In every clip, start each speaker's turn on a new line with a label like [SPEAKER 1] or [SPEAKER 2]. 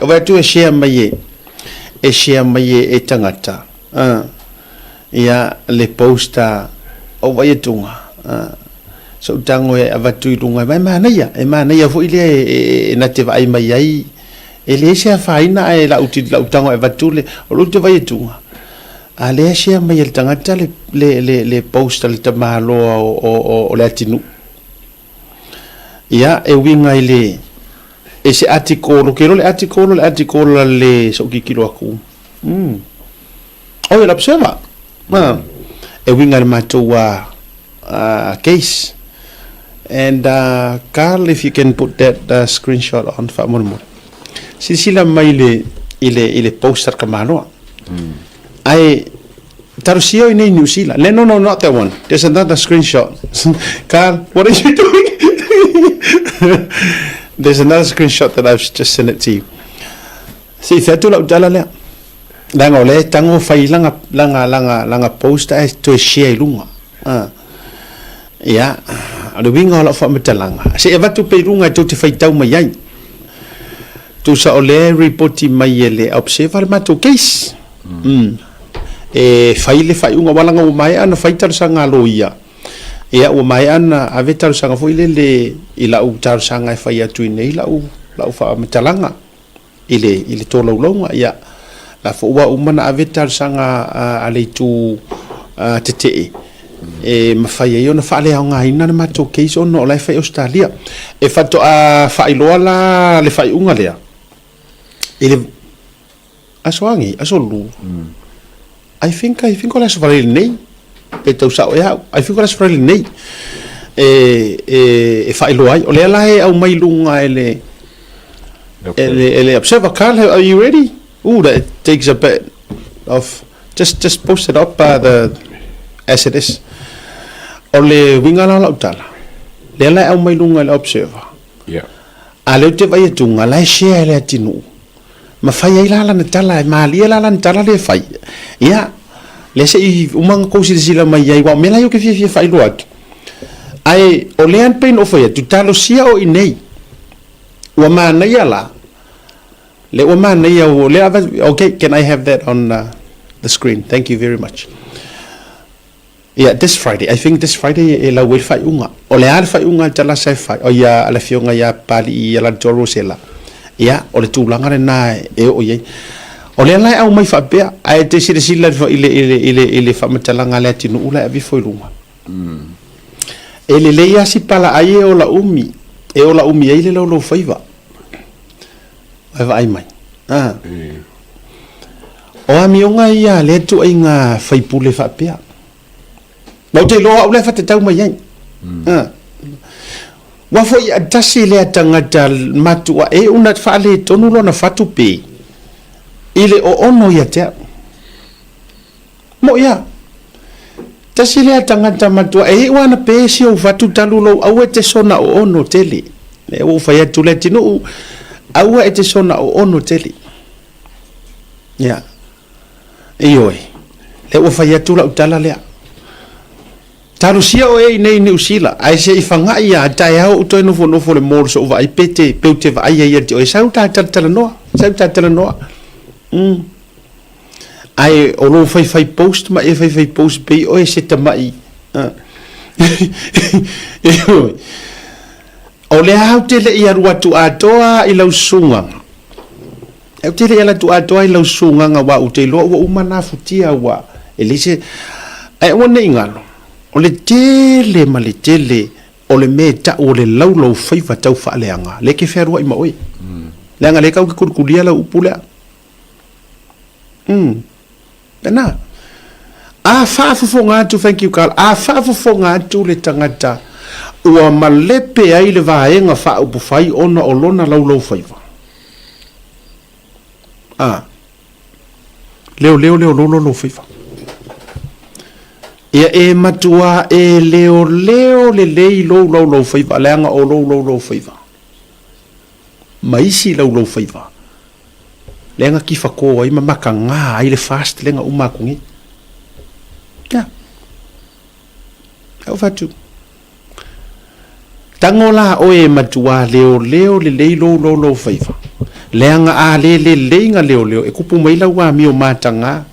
[SPEAKER 1] Vaai atu e share mai e, e share mai e, e tagata, a, ia, le post a, o vaai atuga, a, sou tago e avatu i luga, ma e manaia, e manaia foi lea e, e, e na te vaai mai ai, e leai se afaina ae lau, lau tago e avatu le, o lou te vaai atuga, a lea e share mai e le tagata le, le, le, le post a le tamaloa o, o, o, o le atinuu. Ia, e uiga i le, e se atikolo, ke le atikolo, le atikolo le so kikilo aku. Oh, le observer. Ma, e uiga i le matou case. And Carl, if you can put that screenshot on, faamolemole. Silasila mai le, i le, i le post a le tamaloa. Ae, talosia o i nei Niu Sila. No, no, not that one. There's another screenshot. Carl, what are you doing? There's another screenshot that I've just sent it to you. Se i wheatu lau tala lea. Leaga o lea e tango fai langa, langa, langa, langa post ae toe share i luga. Ah. Ia, o le uiga o lau faamatalaga, se i avatu pea i luga e tou te faitau mai ai. Tusa o lea e ripoti mai e le Observer le matou case. Mm. E fai le faaiuga, aua leaga ua maea ona fai talosaga a loia. Ia, ua maea ona ave talosaga foi lele i lau talosaga e fai atu i nei lau, lau faamatalaga i le, i le tolaulauga. Ia, la foi ua uma ona ave talosaga a le itu tetee e mafai ai ona faaleaogaina le matou case ona o la e fai i Ausetalia. E faatoa faailoa la le faaiuga lea i le aso agi, aso lu. I think, I think o le aso Faraile nei, pe tau sao ea au, I think o le aso Faraile nei e, e, e faailoa ai. O lea la e aumai i luga e le, e le, e le Observer. Carl, are you ready? Ooh, that takes a bit of, just, just post it up the, as it is. O le uiga la o lau tala, lea la e aumai i luga e le Observer.
[SPEAKER 2] Yeah.
[SPEAKER 1] A lea ou te vaai atuga, la e share e le atinuu. Ma fai ai la lana tala, e malie la lana tala lea e fai. Ia, lea se i uma ona kou silasila mai ai, aua o mea la ia ou te fiafia e faailoa atu. Ae o lea pei ona ou fai atu, talosia o i nei. Ua manaia la, lea ua manaia, o lea, okay, can I have that on the screen? Thank you very much. Ia, this Friday, I think this Friday e lau ai le faaiuga. O le a le faaiuga a le Talasa e fai, oi a le Afioga ia Papalii ia Latoa Rosella, ia, o le tulaga lena e oo i ai. O lea la e aumai faapea, ae te silasila i le, i le, i le, i le faamatalaga a le atinuu la e ave ifo i luga. E lelei lava si palaai e ola umi, e ola umi ai le laulaufaiva. E vaai mai. A. O amioga ia a lea ituaiga faipule faapea. Ma ou te iloa o au la e whatatau mai ai. A. Ua foi a tasi lea tagata matua e una faaletonu lona fatu pe i le oono ia te au. Moʻi a. Tasi lea tagata matua e iu ana pe si ou fatu talu lou aua e te sona oono tele. Lea ua ou fai atu le atinuu, aua e te sona oono tele. Ia. Ioe. Lea ua fai atu lau tala lea. Talosia oe i nei Niu Sila, ae se i fagaʻi a taeao ou toe nofonofo le mall soʻu vaai pe te peu te vaai ai ia te oe sau ta talatalanoa, sau ta talanoa. Ae o lou faifai post ma e faifai post pei oe se tamaʻi. Ioe. O lea ou te le i alu atu atoa i lau susugaga. Ou te le i alu atu atoa i lau susugaga aua ou te iloa ua uma ona afutia ua e leai se. Ae aua ne i galo, o le tele ma le tele o le mea e tau o le laulau faiva tau faaleaga, lea e te fealuai ma oe. Leaga lea e tau te kulikulia lau upu lea. Lena. A faafofoga atu, thank you Carl, a faafofoga atu le tagata ua malepe ai le vaega faaupufai ona o lona laulaufaiva. A. Leoleo leololo lou faiva. Ia e matuā e leoleo lelei lou laulaufaiva leaga o lou laulaufaiva ma isi laulaufaiva lea na tifako ai ma mataga ai le fast lea na uma atu nei. Ia. Au fatu. Tago la oe e matuā leoleo lelei lou laulaufaiva. Leaga a le lelei ga leoleo e kupu mai lau amio mataga.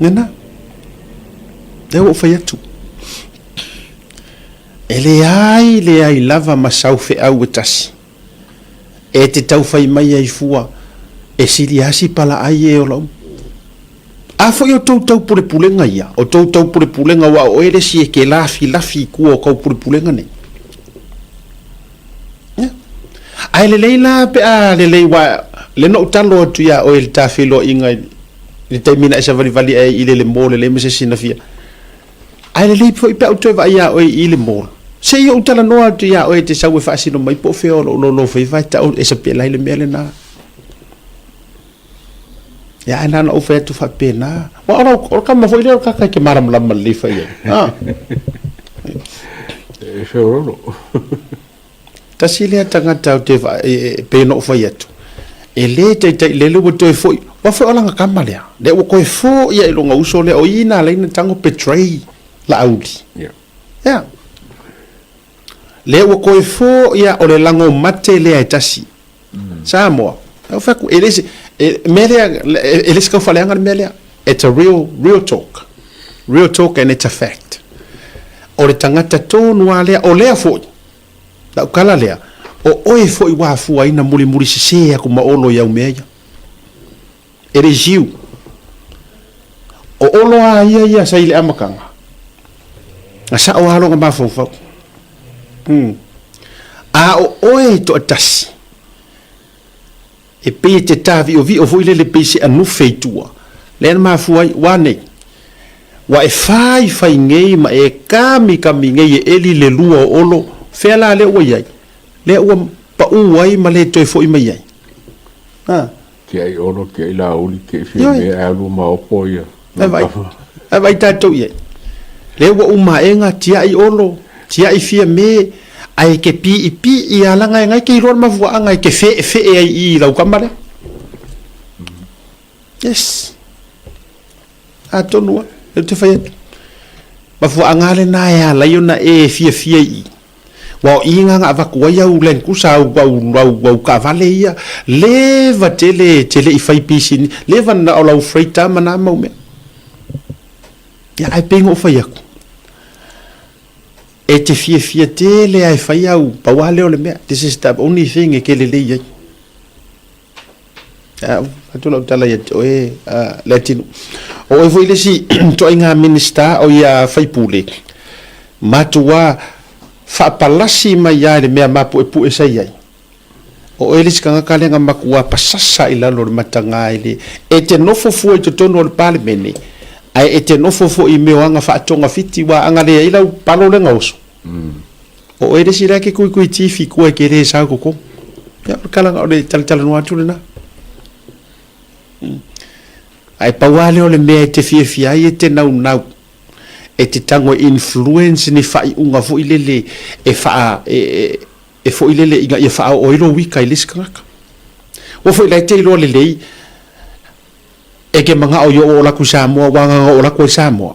[SPEAKER 1] Lena. Lea ua ou fai atu. E leai leai lava ma sau feau e tasi e te tau fai mai ai fua e sili asi palaai e ola uma. A foi o tou taupulepulega ia, o tou taupulepulega ua o oe le isi e ke lafilafi i tua o kau pulepulega nei. Ia. Ae lelei la pe a lelei ua le na ou talo atu iā oe i le ta feiloaiga i le taimi na e savalivali ai i le le mall e leai ma se isi na fia. Ae lelei foi pe a ou toe vaai iā oe i le mall. Se i ou talanoa atu iā oe e te sau e faasino mai po o fea o lou lolo faiva e tau e sapela ai le mea lena. Ia ae na ona ou fai atu faapena. Aua o lau, o le kama foi lea o le kaka e te malamalama lelei fai ai. Ah.
[SPEAKER 2] E feololo.
[SPEAKER 1] Tasi lea tagata ou te vaai, e pei ona ou fai atu, e le taitai, lele ua toe foi, aua foi o lana kama lea, lea ua toe foi i lona uso lea, o i na ala ai ona tago betray Laauli.
[SPEAKER 2] Yeah.
[SPEAKER 1] Yeah. Lea ua toe foi lava, o le lago mate lea e tasi. Samoa, ou fai atu, e le se, e, mea lea, e le se taufaaleaga le mea lea. It's a real, real talk. Real talk and it's a fact. O le tagata tonu lava lea, o lea foi, lau tala lea, o oe foi ua afua ai na mulimuli sese atu ma Olo i au mea ia. It is you. O Olo a ia ia sa i le amataga, na sao lava lona mafaufau. A o oe e toatasi, e pei e te taviovio foi lele pei se anufe i tua, lea na mafua ai, ua nei, ua e faifai nei ma e kamikami nei e eli le lua o Olo, fea la lea ua i ai? Lea ua pau ai ma le toe foi mai ai. Ha.
[SPEAKER 2] Tiai Olo, tiai Laauli, tiai Fiamē, ae alu ma opo ia.
[SPEAKER 1] Ae vaai, ae vaai tatou i ai. Lea ua uma ae tiai Olo, tiai Fiamē, ae ke piipii a langa e ngai ke iloa le mafuaaga e ke feefee ai i i lau kama lea. Yes. Atonu a, lea ou te fai atu. Mafuaaga lena e ala ai ona e fiafia i i. Ua o i nga na avatu ai au Land Cruiser, au, au, au, au kaavale ia, leva tele e te le i fai pisini, leva na o lau freighter ma na mau mea. Ia, ae pei na ou fai atu, e te fiafia tele a e fai au, pau lava lea o le mea, this is the only thing e ke lelei ai. Atu lau tala ia te oe Leatinu. O oe foi le isi ituaiga Minisita o ia faipule, matua faapalasi mai lava i le mea mapuepue sa i ai. O oe le isi tagata lea na matua pasasa i lalo o le mataga i le e te nofo fua i totonu o le Palemene, ae e te nofo foi i mea o aga faatogafiti, aua a na leai lau palo lea na oso. O oe le isi la e ke kuikui tifi kua e ke le sau totonu. Ia, o le kalaga, o le talatalanoa atu lena. Ae pau lava lea o le mea e te fiafia ai e te naunau, e te tago e influence ni faaiuga foi lele e faa, e, e, e foi lele ina ia faaoo ai lou ika i le isi tagata. Ua foi la e te iloa lelei, E ke manao i oo laku i Samoa, ua agaga oo laku ai Samoa.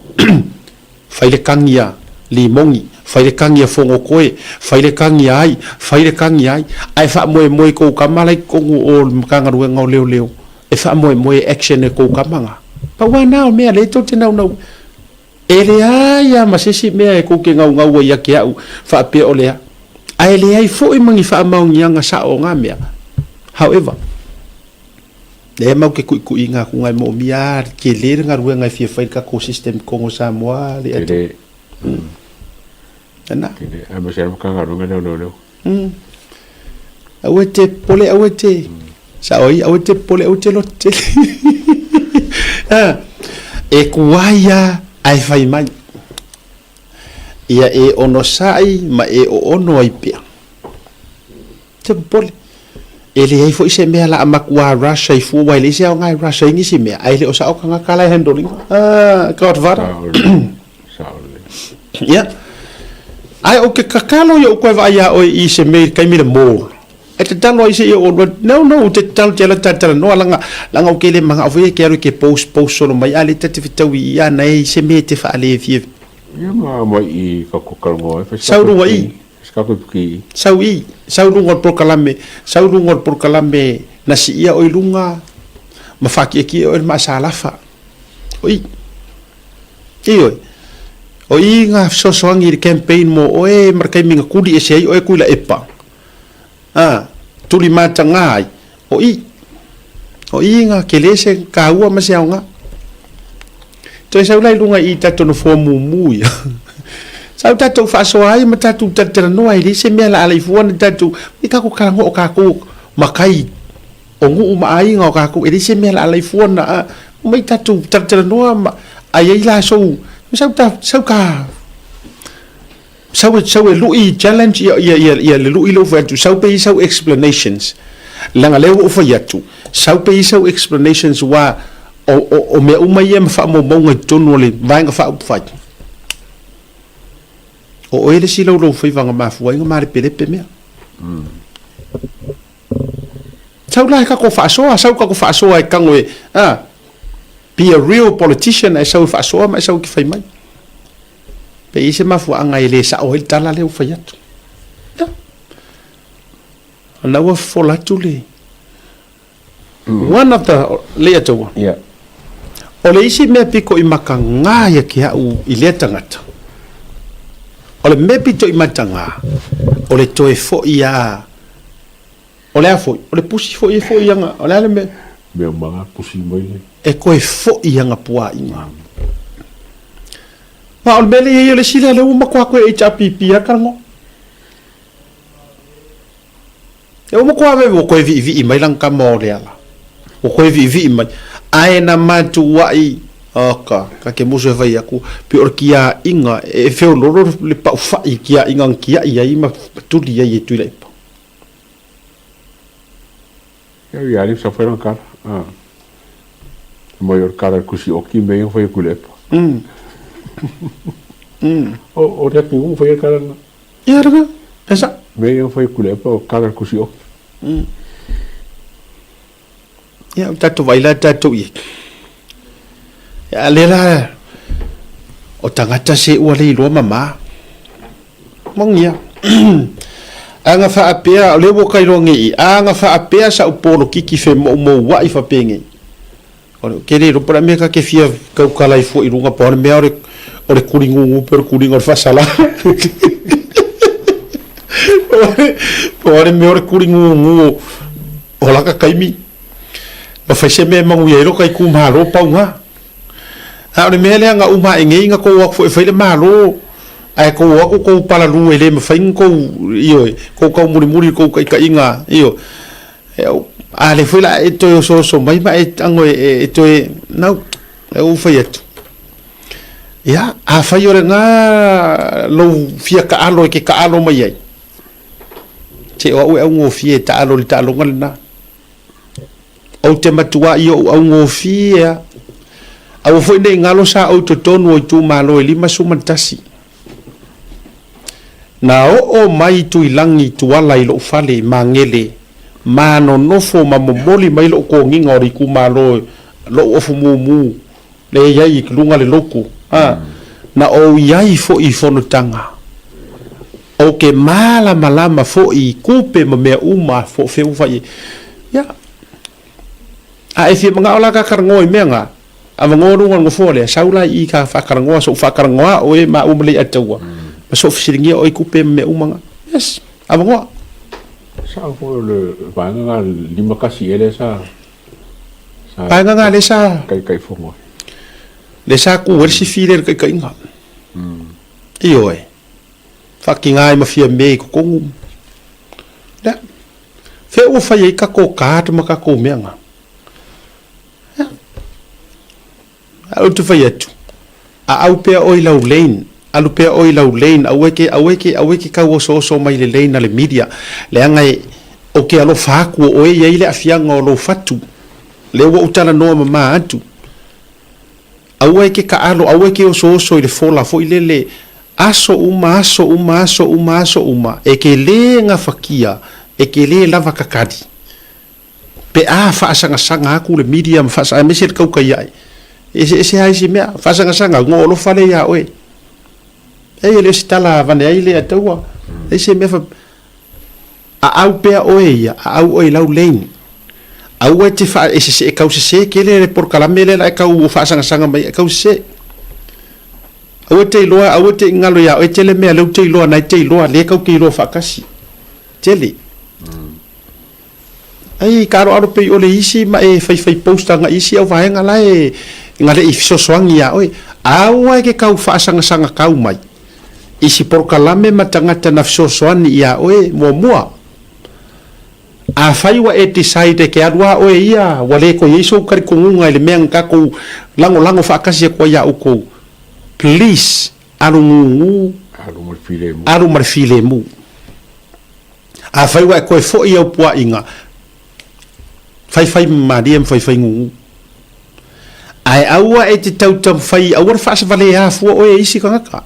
[SPEAKER 1] Fai le kagi a Limogi, fai le kagi a Fogokoe, fai le kagi a ai, fai le kagi a ai, ae faamoemoe i kou kama la i totonu o le Matagaluega o Leoleo, e faamoemoe e action e kou kama ga. Pau a na o mea lea tou te naunau ai. E leai a ma se isi mea e kou te gaugau ai ia te a'u faapea o lea. Ae leai foi ma ni faamaoniaga sao o na mea. However. Lea mau te kuikuiga atu ngai moomia a tele le galuega e fia fai le tatou system totonu o Samoa le
[SPEAKER 2] ato. Tele.
[SPEAKER 1] Lena.
[SPEAKER 2] Tele. Aemaise lava Matagaluega lea o Leoleo.
[SPEAKER 1] Aua e te popole, aua e te sao ai, aua e te popole, aua e te loto tele. E kuai lava ae fai mai. Ia e onosai ma e oono ai pea. Te popole. E leai foi se mea la a matua rush ai fua, aua e leai se aoga e rush ai nisi mea, ae le o sao tagata la e handle ina. Ah, Godfather.
[SPEAKER 2] Sao lelei. Sao lelei.
[SPEAKER 1] Ia. Ae ou te tatalo ia ou koe vaai iā oe i se mea i le taimi le mall. E tatalo ai se i ou alu atu. No, no, ou te tatalo te ala talatalanoa laga, laga ou te le manao foi e ke alu e ke post, post solo mai, a le ta te fetau i ia na e i se mea e te faale fia.
[SPEAKER 2] Ia ma mai i ka ko talanoa ai, fai
[SPEAKER 1] Sau
[SPEAKER 2] sa
[SPEAKER 1] lua i. Sau i, sau luga o le polokalame, sau luga o le polokalame na siia oe i luga ma faakiekie oe le maasalafa. O i. Ioe. O i ga fesoasoani i le campaign mo oe ma le taimi na tuli ese ai oe Tuilaepa. A, tuli mataga ai, o i. O i ga tele se taua ma se aoga. Toe sau la i luga i tatou nofoa mumu ia. Sau tatou faasoa ai ma tatou talatalanoa ai, e leai se mea la alai fua na tatou, i tatou talanoa o tatou matai o nuu ma aiga o tatou, e leai se mea la alai fua na, a, omai tatou talatalanoa ma ai ai la sou, sau ta, sau ta, sau e, sau e lui challenge ia, ia, ia, ia le lui lea ua fai atu, sau pea i sau explanations. Leaga lea ua ou fai atu, sau pea i sau explanations aua o, o, o mea uma ia ma faamaumauga i totonu o le Vaega Faaupufai. O oe le isi laulaufaiva na mafua ai ona malepelepe mea. Sau la e tatou faasoa, sau tatou faasoa e tago e, a, be a real politician ae sau e faasoa ma e sau e te fai mai. Pe i ai se mafuaaga e le sao ai le tala lea ua fai atu. Ia. O lena ua fofola atu le one of the Leiataua.
[SPEAKER 2] Yeah.
[SPEAKER 1] O le isi mea pito i mataga ia te au i lea tagata, o le mea pito i mataga, o le toe foi a O le a foi? O le pusi foi e foi ana, o le a le mea?
[SPEAKER 2] Mea uma pusi mai le.
[SPEAKER 1] E toe foi ana puaiga. Ma o le mea lea i ai o le isi lea, lea ua matua toe HRPP lava talanoa. Lea ua matua veve, ua toe viivii mai lana tama o Leala. Ua toe viivii mai. Ae na matuai, oka, ta te musu e fai atu, pei o le tiaiga, e feoloolo le paufai i tiaiga na tiai ai ma tuli ai e Tuilaepa.
[SPEAKER 2] Ia ia ali sa fai lana kala. Ah. Mai o le kala le kusi oki me ia fai ku lepa. O o le ki u fai kala na.
[SPEAKER 1] Ia ranga. Esa.
[SPEAKER 2] Me ia fai ku lepa o kala le kusi oki.
[SPEAKER 1] Ia o tatou vaai la tatou i ai. Ia a le la o tagata se ua le iloa mama. Moni ia. A na faapea, o lea ua ka iloa nei i, a na faapea sa'u polokiki femoumoua'i faapenei, o le, ou te le iloa po o le a mea ta te fia tautala ai fua i luga, pau o le mea o le, o le kuligugu pe o le kuliga o le faasala. Pau o le mea o le kuligugu o laka taimi, ma fai se mea e manuia ai lota itumalo, pau na. A o le mea lea na uma ae nei na tou o atu foi e fai le Malo, ae tou o atu tou palalū e le mafai ona tou, ioe, tou taumulimuli i le tou taitaiga, ioe. A lea foi la e toe osooso mai ma e tago e toe, nau, lea ua ou fai atu. Ia, afai o lena lou fia taalo e te taalo mai ai, se o au e augofie e taalo i le taaloga lena. Ou te matuai i ou augofie a. Aua foi ne i galo sa ou i totonu o itumalo e 51. Na oo mai Tuilagi Tuala i lou fale i Magele ma nonofo ma momoli mai lou togiga o le itumalo lou ofu mumu lea i ai i luga le lotu, a, na ou i ai foi i fonotaga. Ou te malamalama foi i tupe ma mea uma po o fea ua fai ai. Ia, a e fia manao la ka talanoa i mea na, avanoa luga o le nofoa lea, sau la i i ka faatalanoa, so'u faatalanoa oe maua ma Leiataua, ma so'u fesiligia oe i tupe ma mea uma na. Yes, avanoa.
[SPEAKER 2] Sao foi o le vaega na 51 ea lea sa
[SPEAKER 1] Vaega na lea sa
[SPEAKER 2] Taitaifono ai.
[SPEAKER 1] Lea sa tu ai le sifi lea i le taitaiga. Ioe. Faatiga ai ma Fiame i totonu. Lea. Fea ua fai ai tatou card ma tatou mea na. Ia. Ae ou te fai atu, a au pea oe i lau lane, alu pea oe i lau lane, aua e te, aua e te, aua e te tau osooso mai i le lane a le media, leaga e, ou te alofa atu o oe e i ai le aafiaga o lou fatu. Lea ua ou talanoa mama atu. Aua e te taalo, aua e te osooso i le fola foi lele, aso uma, aso uma, aso uma, aso uma, e te lē gafatia, e te lē lava tatali. Pe a faasagasagā atu le media ma faasa, aemaise le tautai ae, e eseese lava isi mea, faasagasagā, goa alofa lea iā oe. Ei, e le o se tala avane ai lea taua. Leai se mea fa aau pea oe ia, aau oe i lau lane. Aua e te faaesese e kausese tele le polokalame lea la e kau faasagasaga mai e kausese. Aua e te iloa, aua e te galo ia oe tele mea lea ou te iloa, na e te iloa, lea kau te iloa faatasi. Tele. Ai ka aloalo pei o le isi ma e faifai post agai isi au vaega la e gale'i fesoasoani ia oe. Aua e ke kau faasagasagakau mai i si polokalame ma tagata na fesoasoani ia oe muamua. Afai ua e decide e ke alu a oe ia, ua le toe i ai sou talitonuga i le mea na tatou lagolago faatasi atu ai ia outou, please alu gugu, alu ma le filemu. Afai ua e toe foi i au puaʻiga, faifai malie ma faifai gugu. Ae aua e te tautaumafai, aua le faasavaleā fua oe e isi tagata.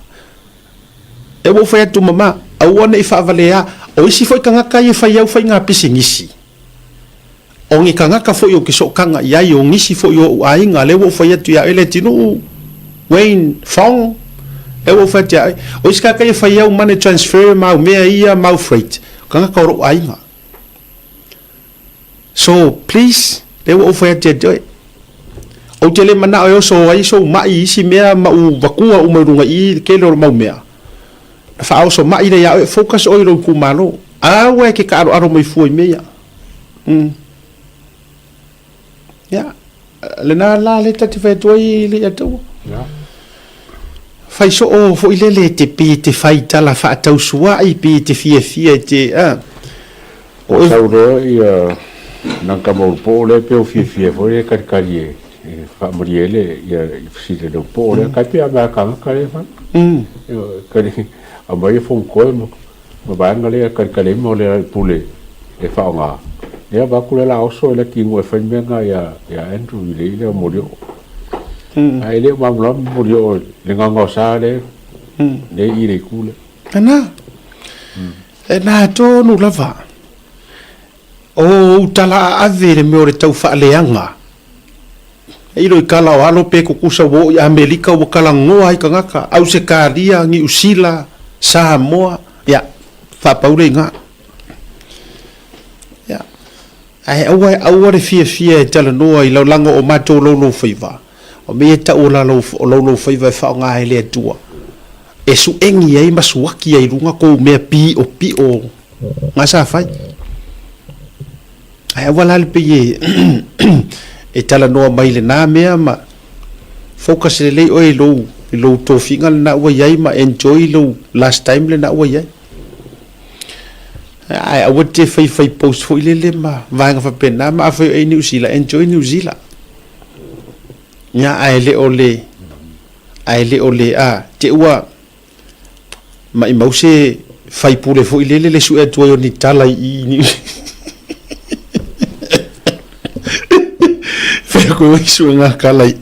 [SPEAKER 1] E ua ou fai atu mama, aua ne i faavaleā. O isi foi tagata ia e fai au faiga pisinisi, o ni tagata foi ou te sootaga i ai, o nisi foi o ou aiga, lea ua ou fai atu ia oe Leatinuu, Wayne Fong, lea ua ou fai atu ia oe, o isi tagata ia e fai au money transfer ma au mea ia ma au freight, o tagata o lou aiga. So, please, lea ua ou fai atu ia te oe, ou te le manao e oso ai sou mai i isi mea ma u vatua uma i luga i i le tele o le mau mea. Na faaoso mai lea ia oe, focus oe i lou itumalo. Aua e te taaloalo mai fua i mea ia. Mm. Ia, lena la le ta te fai atu ai le ia taua.
[SPEAKER 2] Ia.
[SPEAKER 1] Fai soo foi lele te pi te fai tala faatausuai pi te fiafia i te a.
[SPEAKER 2] O sau loa ia nang tama o le poo lea pe o fiafia foi e kalikali e faamalie ai le ia fesili le poo lea kai pe a mea kagaka lea fa. Kali aumai e fonotoe ma ma vaega lea e kalikali ai ma le pule e faaaoga. Ia vaai atu lea la oso e laki e fai mea na ia ia Andrew i le ile o Molioo. Ae le o malamalama Molioo le gaogaosa lea le i le itu lea.
[SPEAKER 1] Lena. E nā tonu lava. O ou tala aave le mea o le tau faaleaga. E ilo i kala o alo pe kukusa ua oo i Amerika ua kalagoa ai tagata, Ausetalia, Niusila, Samoa, ia, faapau le iga. Ia, ae aua, aua le fiafia e talanoa i laulaga o matou louloufaiva. O mea ia e tau o lalo o louloufaiva e faaaoga ai le Atua e suegi ai ma suaki ai i luga kou mea piʻopiʻo na sa fai. Ae aua la le pei e e talanoa mai lena mea ma focus lelei oe i lou i lou tofiga lena ua i ai ma enjoy lou last time lena ua i ai. Ae aua te faifai post foi lele ma vaega faapena ma afai oe i Niu Sila, enjoy Niu Sila. Ia ae le o le ae le o le a te ua Maimau se faipule foi lele le sue atu ai o ni tala i i ni Fai aku ai sue ngā kala i.